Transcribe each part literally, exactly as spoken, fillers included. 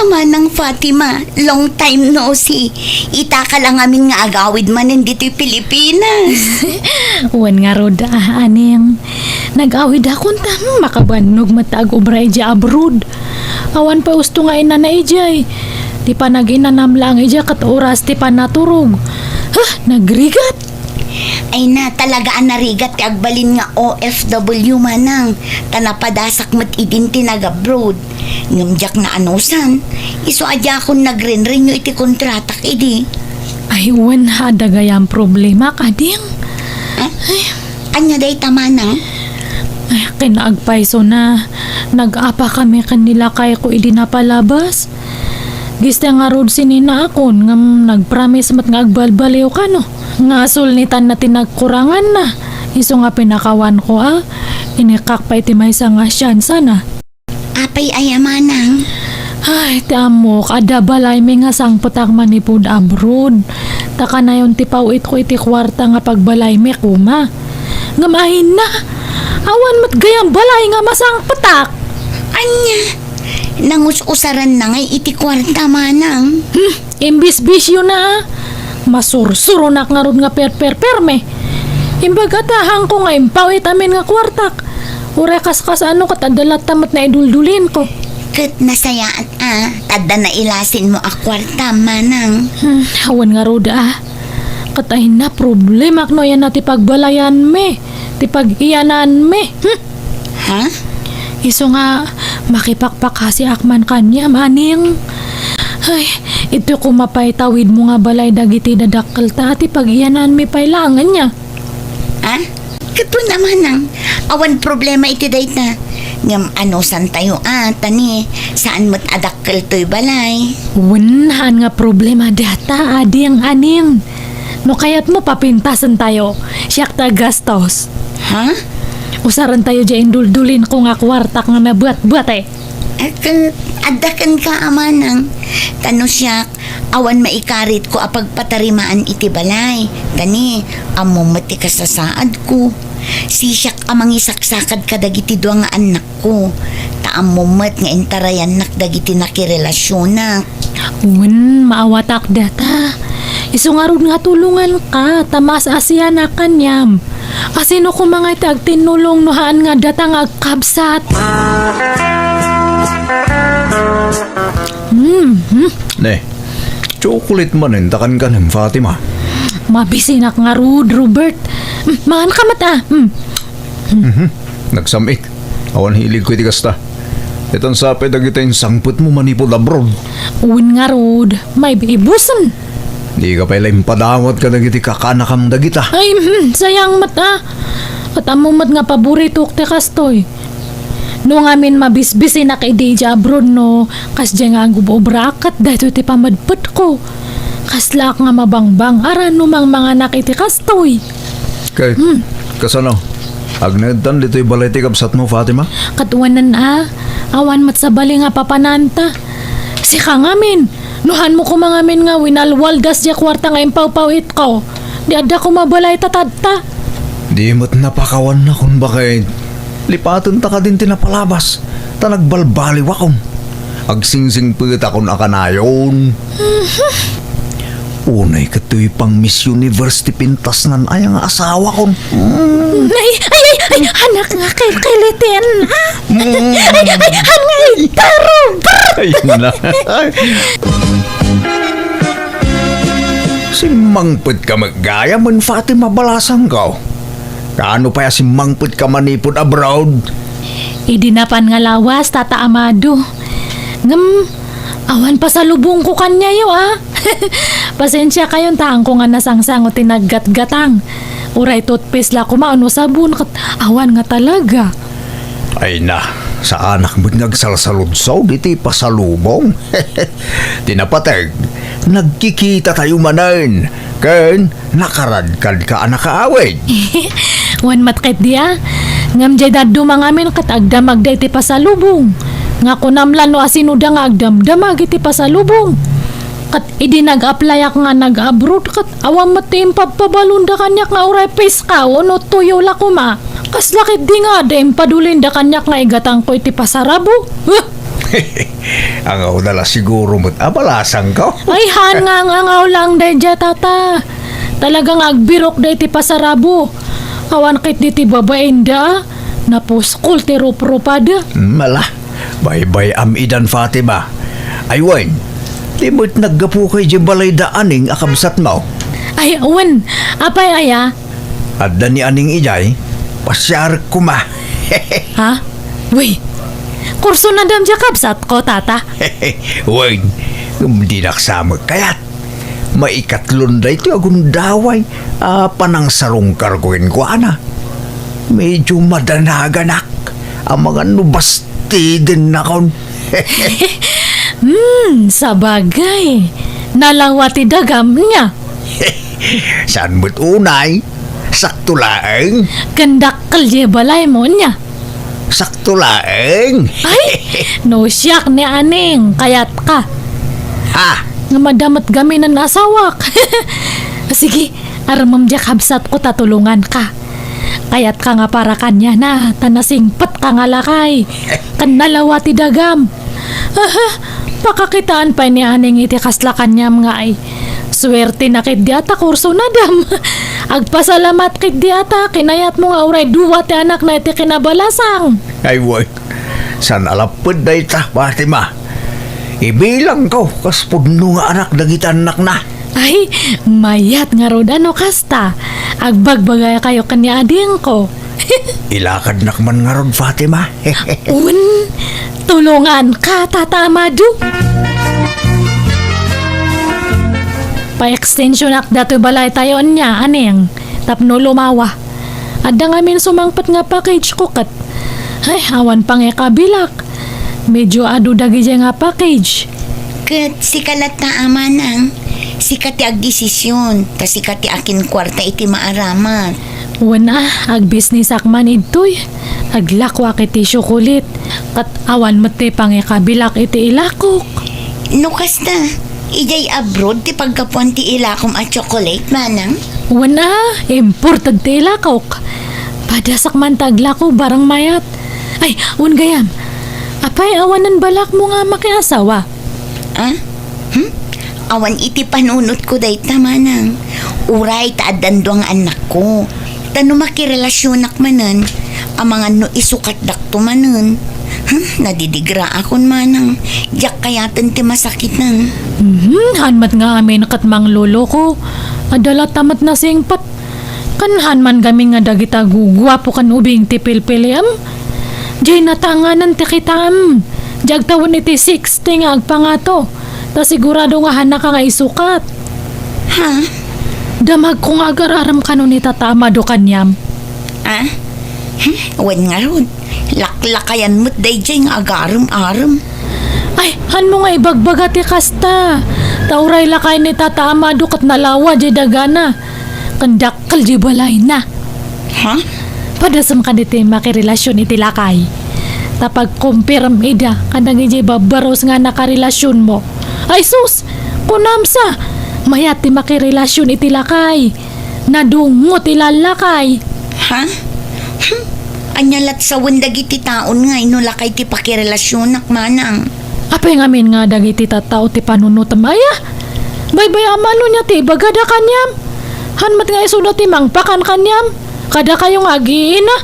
Manang Fatima, long time no see. Ita ka lang amin nga agawid manen ditoy Pilipinas. Wen ngarud, ah, aning. Nag-awid akon ta, hmm, makabannog met ta agubra idiay abroad. Awan pay usto nga inana idiay. Ti panag-inanam laeng idiay ket oras ti panaturog. Huh, nagrigat! Ay na, talaga a narigat ti agbalin nga O F W manang, ta napadasak met idin ti nag-abroad. Ngem diak naanusan, isu a diakon nagrenrenew iti kontratak idi. Ay, wen, adda gayam problema, kading. Eh? Ay. Ania dayta manang? Ay, kinaagpayso na. Nag-apa kami ken ni lakayko idi napalabas. Gista ngarud sinina akon ngem nagpromise met nga agbalbaliw kano. Nga sulnitanna ti nagkuranganna. Isu nga pinakawanko a, inikkak pay ti maysa nga siansa na. Apay aya manang? Ay, ti ammok, adda balaymi nga sangpetak manipud abroad. Ta kanayon ti paw-itko iti kuarta nga pagbalaymi koma. Ngem ayna, awan met gayam balay nga masangpetak. Ania? Nangus-usaranna ngay iti kuarta manang? Hmm, imbisbisiona, a. Masursuronak ngarud nga perperperme. Imbag a ta, haanko nga impaw-it amin nga kuartak. Uray kaskas ano ket adda latta met naiduldulinko. Ket nasayaat a, ta adda nailasinmo a kuarta manang. Hmm, awan ngarud a. Ket ayna, problemak no aya na ti pagbalayanmi, ti pag-iyananmi. Hmm? Ha? Isu nga, makipakpakasiak man kaniam, aning. Ay, iti koma pay tawidmo nga balay dagiti dadakkelta, ti pag-iyananmi pay laeng ania. Ha? Ket wen a manang, awan problema iti dayta. Ngem anusantayo a, ta ni, saan met a dakkel toy balay. Wen, haan nga problema dayta, ading, aning. No kayatmo, papintasentayo. Siak ti aggastos. Ha? Usarentayo diay induldulinko nga kuartak nga nabuatbuat, eh. Ket adda kenka a manang. Ta no siak, awan maikaritko a pagpatarimaan iti balay. Ta ni, ammom met ti kasasaadko. Sisiak a mangisaksakad kadagiti dua nga annakko. Ta ammom met nga intarayannak dagiti nakirelasionak. Wen, maawatak data. Isu ngarud nga tulonganka, ta maas-asianak kaniam. Asino koma nga ti agtinnulong no haan nga data nga agkabsat? Hmm, hmm. Ne, chocolate manen ta kankanem, Fatima. Mabisinak ngarud, Robert. Hmm, mangan ka met a. Hmm. Mhm. Nagsam-it. Awan hiligko iti kasta. Ditan sapay dagiti insangpetmo manipud abroad. Wen ngarud, maibibusen. Dika pay la impadawat kadagiti kakanakam dagita. Ay, hmm, sayang met a. Ket ammom met nga paboritok ti kastoy. No ngamin mabisbisinak idi idiay abroad no, kasdiay nga agub-ubraak ket daytoy ti pamedpedko. Kaslaak nga mabangbang-aran no mangmanganak iti kastoy. Ket, hmm, kasano? Agnaedtan ditoy balay ti kabsatmo, Fatima? Ket wen a, awan met sabali nga papananta. Sika ngamin, no haanmo koma ngamin nga winalwaldas diay kuarta nga impawpaw-itko, di adda koma balay ta tadta. Di met napakawannakon baket. Lipatenta kadin ti napalabas, ta nagbalbaliwakon. Agsingsingpetakon a kanayon. Mhm. Unay ket toy pang Miss Universe ti pintasnan aya nga asawakon. Mm. Ay, ay, ay, ay, anak nga kelkeliten, ha? Mm. Ay, ay, anak nga itaro. Ay, na. Simmangpetka met gayam, Fatima, balasangko. Kaano pay a simmangpetka manipud abroad? Idi napan nga lawas, Tata Amado. Ngem, awan pasalubongko kaniayo, a. Pasensiakayon ta haanko nga nasangsango ti naggatgatang. Uray toothpaste la koma wenno sabon, ket awan nga talaga. Ay na, saanak met nga agsalsaludsod iti pasalubong. Ti napateg, nagkikitatayo manen, ken nakaradkadka a nakaawid. Wen met ketdi a. Ngem diay dadduma ngamin ket agdamagda iti pasalubong. Nga kunam la no asinoda nga agdamdamag iti pasalubong. Ket idi nag-applyak nga nag-abroad ket awan met ti impabpabalonda kaniak nga uray piskaw wenno tuyo la koma. Kasla ketdi nga adda impadulinda kaniak nga igatangko iti pasarabo. Huh! Angawda la siguro met a balasangko. Ay, han nga ang angaw lang daydiay, tata. Talaga nga agbirok daydi pasarabo. Awan ket diti babainda, napuskol ti ruprupad. Mala, baybay-am idan, Fatima. Ay wen, di met naggapuka idiay balayda Aning a kabsatmo? Ay, wen, apay aya? Adda ni Aning idiay, pasiarek koma. Ha? Wen, kursunadam diay kabsatko, tata? Wen, ngem dinak sa met kayat. Maikatlon daytoy a gundaway a panangsarungkarko kenkuana. Medyo madanaganak amangan no bastidennakon. Hmm, sabagay. Nalawa ti dagam nia. Saan met unay? Sakto laeng. Ken dakkel diay balaymo nia. Sakto laeng. Ay, no siak ni Aning, kayatka. Ha? Nga madamot gamin nan asawak. Sige, armem diay kabsatko ta tulonganka. Kayatka nga para kaniana, ta nasingpetka nga lakay. Ken nalawa ti dagam. Aha, pakakitaan pay ni Aning iti kasla kaniam nga ay. Suertena ketdi a ta kursunadam. Agpasalamat ketdi a ta kinayatmo nga uray dua ti anakna iti kinabalasang. Ay, wen. Saan a lapped dayta, Fatima. Ibilangko kas pudno nga anak dagiti annakna. Ay, mayat ngarud a no kasta. Agbagbagakayo ken ni Adingko. Ilakadnak man ngarud, Fatima. Wen, tulonganka, Tata Amado. Pa-extensionak datoy balaytayo ania, Aning, tapno lumawa. Adda ngamin sumangpet nga package ko ket, ay, awan pangikabilak. Medyo adu dagidiay nga package. Ket sika latta a manang, sika ti agdesisyon, ta sika ti akinkuarta iti maaramat. Wen a, agbisnisak man idtoy. Aglakoak iti tsiokolit, ket awan met ti pangikabilak iti ilakok. No kasta, idiay abroad ti paggapuan ti ilakom a tsiokolit, manang? Wen a, imported ti ilakok. Padasak man ta aglako barang mayat. Ay, wen gayam, apay awanen balakmo nga makiasawa? Ah? Hmm? Awan iti panunotko dayta, manang. Uray ta addan dua nga annakko. Ta no makirelasionak manen, amangan no isukatdakto manen. Hmm, nadidigraakon, manang. Diak kayaten ti masakiten. Mhm, han met nga amin ket mangloloko. Adda latta met nasingpet. Ken han man gamin nga dagita guguapo ken ubing ti pilpiliam. Diay natanganan ti kitaem. Diay agtawen iti sixty nga agpangato. Ta sigurado nga hanaka nga isukat. Ha? Damagko nga agar-arem kano ni Tata Amado kaniam. Ah? Hmm? Wen ngarud. Laklakayan met daydiay nga agarem-arem. Ay, hanmo nga ibagbaga ti kasta. Ta uray lakay ni Tata Amado ket nalawa diay dagana. Ken dakkel diay balayna. Ha? Padasem kadagiti makirelasion iti lakay. Ta pagkumpirem ida kadagiti babbarus nga nakarelasionmo. Ay sus! Kunam sa, mayat ti makirelasion iti lakay. Nadungngo ti lallakay. Ha? Hmm. Ania lat sawen dagiti taon nga inno lakay ti pakirelasionak, manang? Apay ngamin nga dagiti tattao ti panunotem aya? Baybay-am no ania ti ibagada kaniam. Han met nga isuda ti mangpakan kaniam. Kadakayo nga agiina.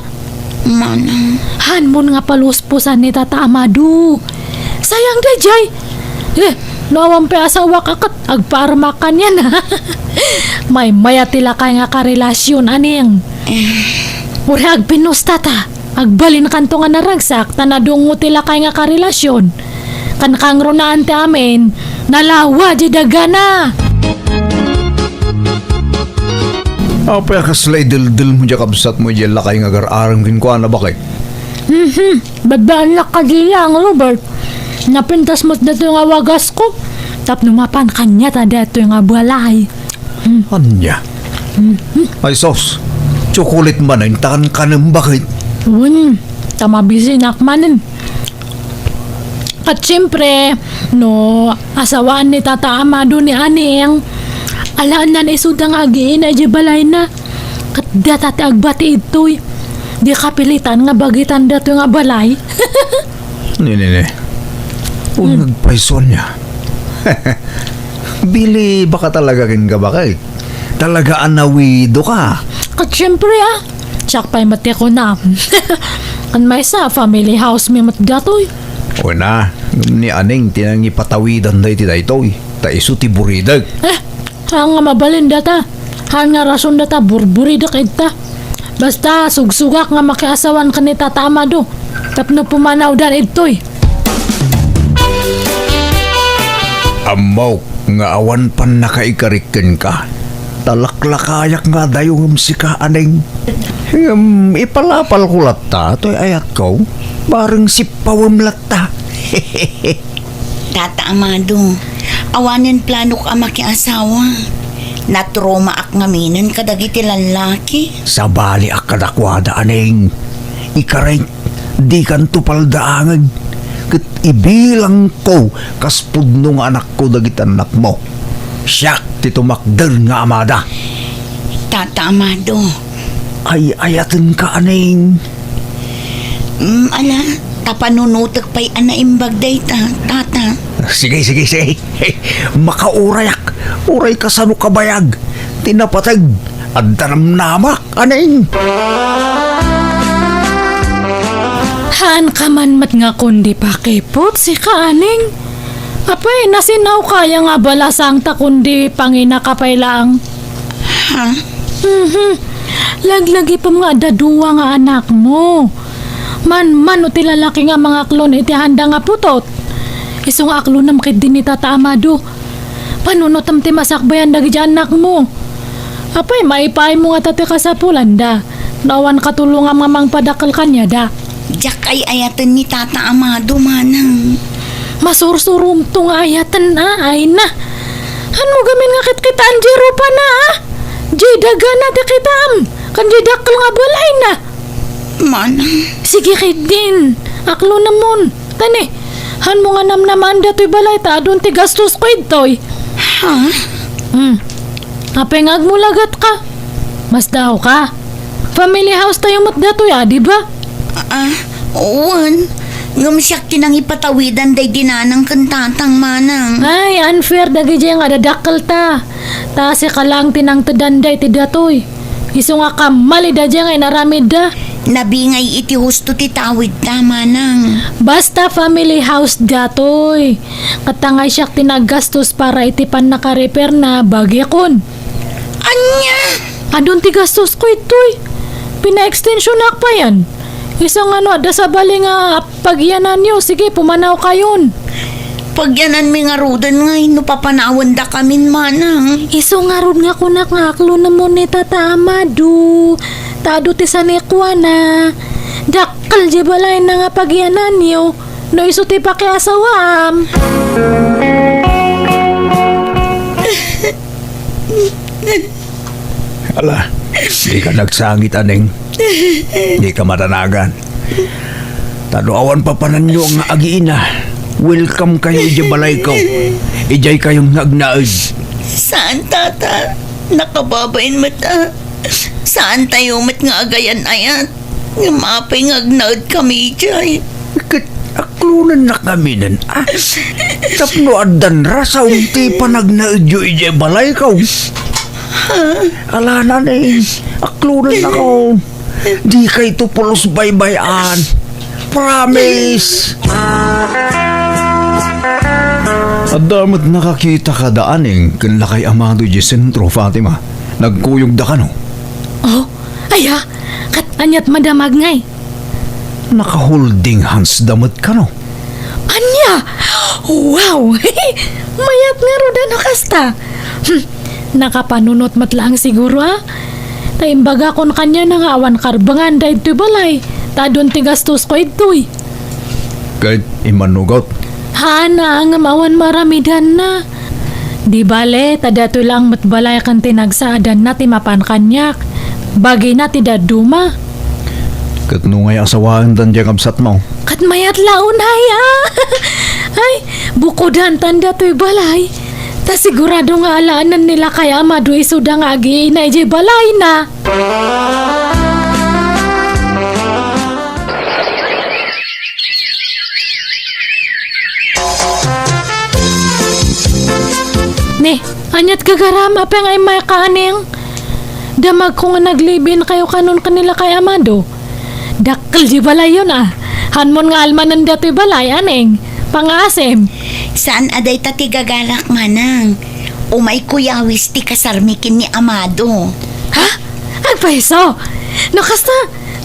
Manang. Hanmon nga paluspusan ni Tata Amado. Sayang daydiay. Eh, no awan pay asawak a ket agpaarmak kaniana. Maymaya ti lakay nga karelasion, Aning. Eh. Uray agpinnusta ta. Agbalinkanto nga naragsak ta nadungngo ti lakay nga karelasion. Ken kangrunaan ti amin, nalawa diay dagana. Apay a kasla ideldelmo diay kabsatmo idiay lakay nga agar-arem kenkuana, baket? Mhm. Babbaannak kadi laeng, Robert. Napintas met datoy nga wagasko. Tapno mapan kaniata datoy nga balay. Hmm. Ania? Mhm. Ay sus, tsukulit manen ta kankanem, baket? Wen, ta mabisinak manen. Ket siempre, no asawaan ni Tata Amado ni Aning, alaennan isuda nga agiina idiay balayna. Ket data ti agbati idtoy. Di kapilitan nga bagitan datoy nga balay. Ni, ni, ni. Pungag pay, Sonia. Bili, baka talaga ken ka, baka eh. Talaga a nawido ka. Ket siyempre, ah. Siak pay met ti kunam. Kan maysa, family house mi met datoy. O na, ni Aneng ti nangipatawidan da iti daytoy. Ta isu ti buridek. Eh, haan nga mabalin data. Haan nga rason data, burburidek idta. Basta, sugsugak nga makiasawan ken ni Tata Amado. Tapno pumanawdan idtoy. Ammok nga awan pannakaikarik kenka. Ta laklakayak nga adayo ngem sika, Aneng. Ngem ipalapalko latta toy ayatko. Bareng sippawem latta. Tata Amado, awanen planok a makiasawa. Natromaak ngaminen kadagiti lallaki. Sabaliak kadakuada, Aneng. Ikarek, dikanto paldaangen. Ket ibilangko kas pudno nga anakko dagiti annakmo. Siak ti tumakder nga amada. Tata Amado. Ay-ayatenka, Aneng. Mm, ala, ta panunotek pay a naimbag dayta, Tata. Sige, sige, sige. Makaurayak. Uray kasano kabayag ti napateg. Adda namnamak, Aneng. Haan ka man met nga kundi pakiput, sika, Aneng. Apay, nasinawka aya nga abala, saan ta kundi panginaka pay laeng. Ha? Mhm. Laglagipem nga adda dua nga anakmo. Manmano ti lalaki nga mangaklon iti haanda nga putot. Isu nga aklonem ketdi ni Tata Amado. Panunotem ti masakbayan dagiti annakmo. Apay, maipaaymo ngata ti kasapulanda no awan katulongam nga mangpadakkel kaniada. Diak ay-ayaten ni Tata Amado, manang. Masursuromto nga ayaten, a, ay na. Hanmo gamin nga kitkitaen diay rupana, a? Diay dagana ti kitaem, ken diay dakkel nga balayna. Manang. Sige ketdin, aklonemon. Tani, hanmo nga namnamaen datoy balay ta adun ti gastosko idtoy. Ha? Hmm. Apay nga agmulagat ka? Masdaaw ka? Family house tayo met datoy, a, di ba? Ah, wen. Ngem siak ti nangipatawidan daydi nanang ken tatang, manang. Ay, unfair dagiti nga dadakkel ta. Ta sika laeng ti nangtedan daydi datoy. Isu nga kammalida diay nga inaramidda. Nabingay iti husto ti tawidta, manang. Basta family house datoy. Ket ta ngay siak ti naggastos para iti pannaka-repair na bagikon. Ania? Adun ti gastosko itoy. Pina-extensionak payen. Isu nga no adda sabali nga pagiyananyo, sige, pumanawkayon. Pagiyananmi ngaruden ngay no papanawendakamin, manang. Isu ngarud nga kunak nga aklonemon ni Tata Amado. Ta adu ti sanikuana. Dakkel diay balayna nga pagiyananyo. No isu ti pakiasawaam. Ala, dika nagsangit, Aneng. Dika madanagan. Ta no awan papananyo nga agiina, welcome kayo idiay balayko. Idiay kayo nga agnaed. Saan, Tata? Nakababain met a. Saan tayo met nga agayan-ayat? Ngem apay nga agnaedkami idiay? Ket aklonennakami nen, a? Tapno addan rason ti panagnaedyo idiay balayko. Alana ni, aklonennakon. Dikayto pulos baybay-an. Promise! Adda met nakakita kada Aneng ken Lakay Amado idiay sentro, Fatima. Nagkuyogda kano? Oh, aya, ket ania't madamag ngay? Naka-holding hands da met kano? Ania? Wow! Mayat ngarud a no kasta. Hmm, nakapanunot met laeng siguro, a? Ta imbagakon kaniana nga awan karbengan daytoy balay, ta adun ti gastosko idtoy. Ket immanugot? Haan a, ngem awan maaramidanna. Di bale, ta daytoy laeng met balay ken ti nagsaadanna ti mapan kaniak. Bagina ti dadduma. Ket no ngay asawaendan diay kabsatmo? Ket mayat la unay, a. Ay, bukodantan daytoy balay. Ta sigurado nga alaenen ni Lakay Amado isuda nga agiina idiay balayna. Eh, aniat gagaram, apay nga immay ka, Aneng? Damagko nga nag-live-in kayo kanon ken ni Lakay Amado. Dakkel di balayyon, a. Hanmon nga almanen datoy balay, Aneng. Pangasim. Saan a dayta ti gagarak, Manang. Umayko yawis ti kasarmi ken ni Amado. Ha? Agpayso? No kasta,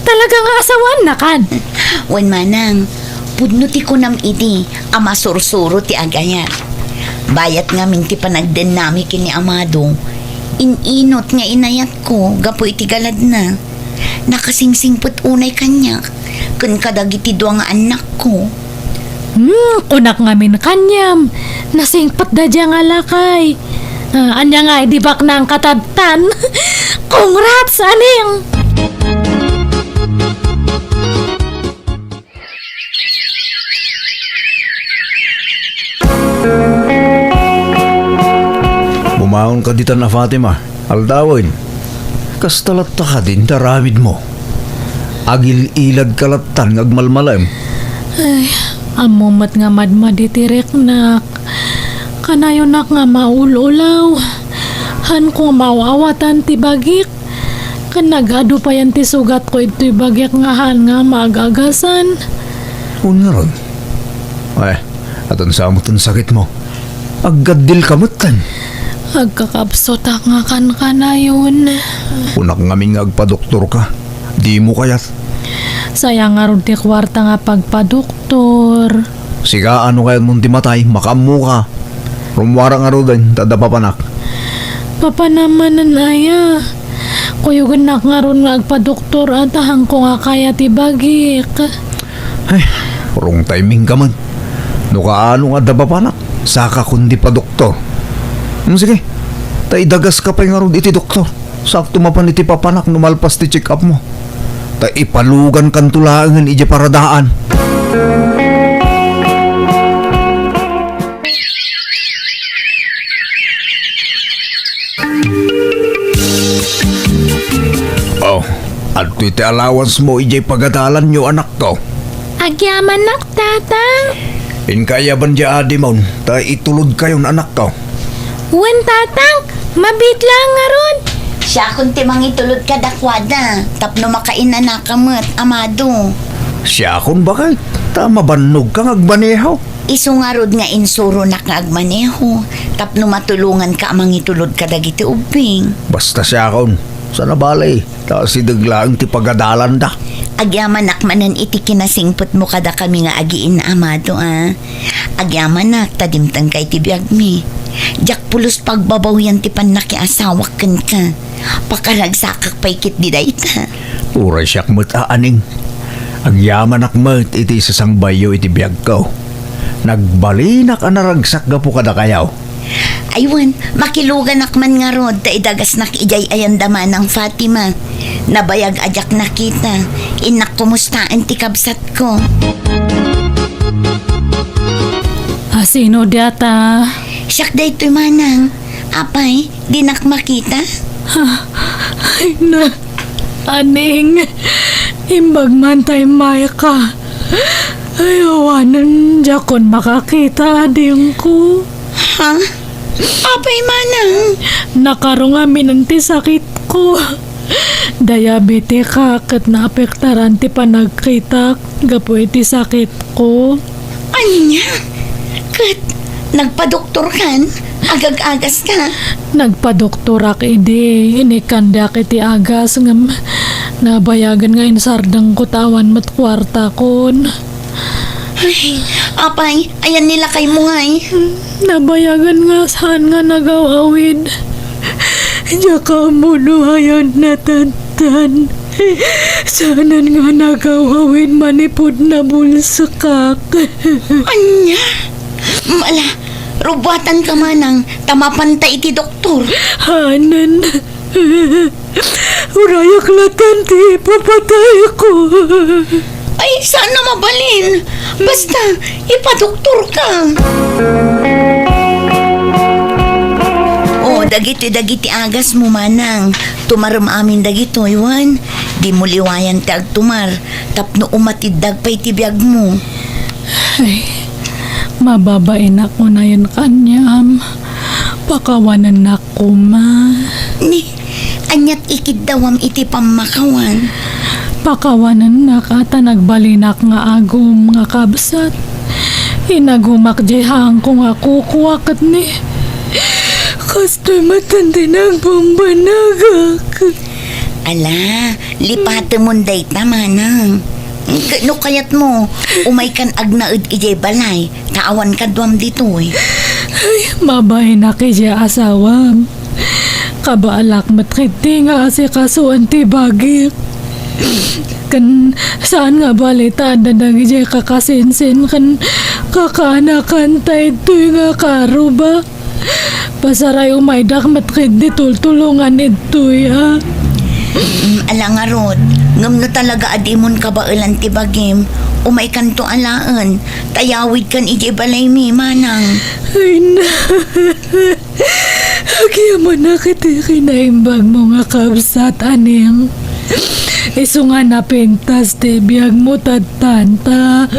talaga nga asawaannakan? Wen, Manang, pudno ti kunam idi a masursuro ti agayat. Bayat ngamin ti panagdennami ken ni Amado, in-inot nga inayatko gapu iti galadna. Nakasingsingpet unay kaniak ken kadagiti dua nga annakko. Hmm, kunak ngamin kaniam, nasingpet daydiay nga lakay. Ah, ania nga idi baknang katadtan? Congrats, Aneng! Bumaonka ditan a Fatima, aldawen. Kasta latta kadi ti aramidmo? Agil-iladka lattan nga agmalmalem. Ay, ammom met nga madmadi ti riknak. Kanayonak nga maul-ulaw. Hanko nga maaw-awatan ti bagik. Ken nag-adu payen ti sugatko itoy bagik nga haan nga maag-agasan. Wen ngarud? Ay, atansa met ti sakitmo. Aggaddilka metten. Agkakapsutak nga kankanayon. Kunak ngamin nga agpadoktorka. Dimo kayat? Sayang ngarud ti kuarta nga pagpadoktor. Sika, no kayatmon ti matay, makaammoka. Rummuarak ngaruden, ta adda papanak. Papanam manen aya? Kuyogennak ngarud nga agpadoktor a ta hanko nga kaya ti bagik. Ay, wrong timing ka man. No kaano nga adda papanak, sakakon ti padoktor. Hmm, sige. Ta idagaska pay ngarud iti doktor. Sakto mapan iti papanak no malpas ti check-up mo. Ta ipalugankanto laengen idiay paradaan. Oh, adtoy ti allowance mo idiay pagadalanyo, anakko. Agyamanak, Tatang. Inka ayaban diay adimon, ta itulodkayon, anakko. Wen, Tatang, mabiit laeng ngarud. Siakon ti mangitulod kadakuada, tapno makainanaka met, Amado. Siakon, baket? Ta mabannogka nga agmaneho. Isu ngarud nga insuronak nga agmaneho, tapno matulonganka a mangitulod kadagiti ubbing. Basta siakon, saan a bale, ta asideg laeng ti pagadalanda. Agyamanak manen iti kinasingpetmo kadakami nga agiin, Amado, a. Agyamanak ta dimtengka iti biagmi. Diak pulos pagbabawian ti pannakiasawak kenka. Pakaragsakak pay ketdi dayta. Uray siak met a, Aneng. Agyamanak met iti isasangbayyo iti biagko. Nagbalinak a naragsak gapu kadakayo. Ay wen, makiluganak man ngarud ta idagasnak idiay ayanda Manang Fatima. Nabayag a diak nakita. Innak kumustaen ti kabsatko. A, sino diata? Siak daytoy, Manang. Apay, dinak makita? Ay na, Aneng, imbag man ta immayka. Ay, awanen, diakon makakita, adingko. Ha? Apay, Manang? Nakarong aminen ti sakitko. Diabetika ket naapektaran ti panagkitak gapu iti sakitko. Ania? Ket nagpadoktorkan? Agag-agaska? Nagpadoktorak idi, inikkandiak iti agas ngem nabayagen nga insardengko ta awan met kuartakon. Ay, apay, ayan ni lakaymo ngay? Nabayagen nga saan nga nagaw-awid. Diak ammo no ayan natantan. Saanen nga nagaw-awid manipud nabulsekak. Ania? Mala, rubuatanka manang ta mapanta iti doktor. Hanen. Urayak latan ti ipapatayko. Ay, saan a mabalin. Basta, ipadoktorka. O, dagitoy dagiti agasmo, manang. Tumarem amin dagitoy, wen. Dimo liwayan ti agtumar tapno umatiddag pay ti biagmo. Ay, mababainak unayen kaniam. Pakawanennak koma. Ni, aniat ikiddawam iti pammakawan? Pakawanennak a ta nagbalinak nga agum nga kabsat. Inagumak diay haangko nga kukua ket ni, kastoy met ti nagbambanagak. Ala, lipatemon dayta, manang. Ket no kayatmo, umaykan agnaed idiay balay, ta awan kaduam ditoy. Ay, mabainak idiay asawam. Kabaalak met ketdi nga asikasuan ti bagik. Ken saan nga bali ta adda dagidiay kakasinsin ken kakaanakan ta idtoy nga karuba. Pasaray umaydak met ketdi tultulongan idtoy, a. Mm, ala ngarud, ngem no talaga a dimon kabaelan ti bagim, umaykanto alaen, ta yawidkan idiay balaymi, manang. Ay na. Agyamanak iti kinaimbagmo nga kabsat, Aning. Isu nga napintas ti biagmo tattanta,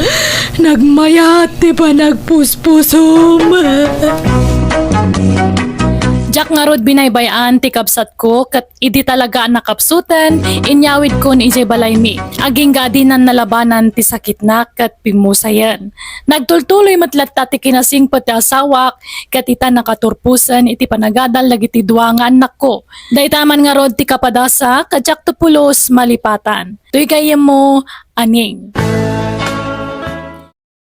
nagmayat ti panagpuspusom. Diak ngarud binaybay-an ti kabsatko ket idi talaga a nakabsatan, inyawidkon idiay balaymi. Agingga a dinan nalabanan ti sakitna ket pimmusayen. Nagtultuloy met latta ti kinasingpet ti asawak ket ita nakaturposen iti panagadal dagiti dua nga annakko. Dayta man ngarud ti kapadasak, diakto pulos malipatan. Toy gayyemmo, Aning.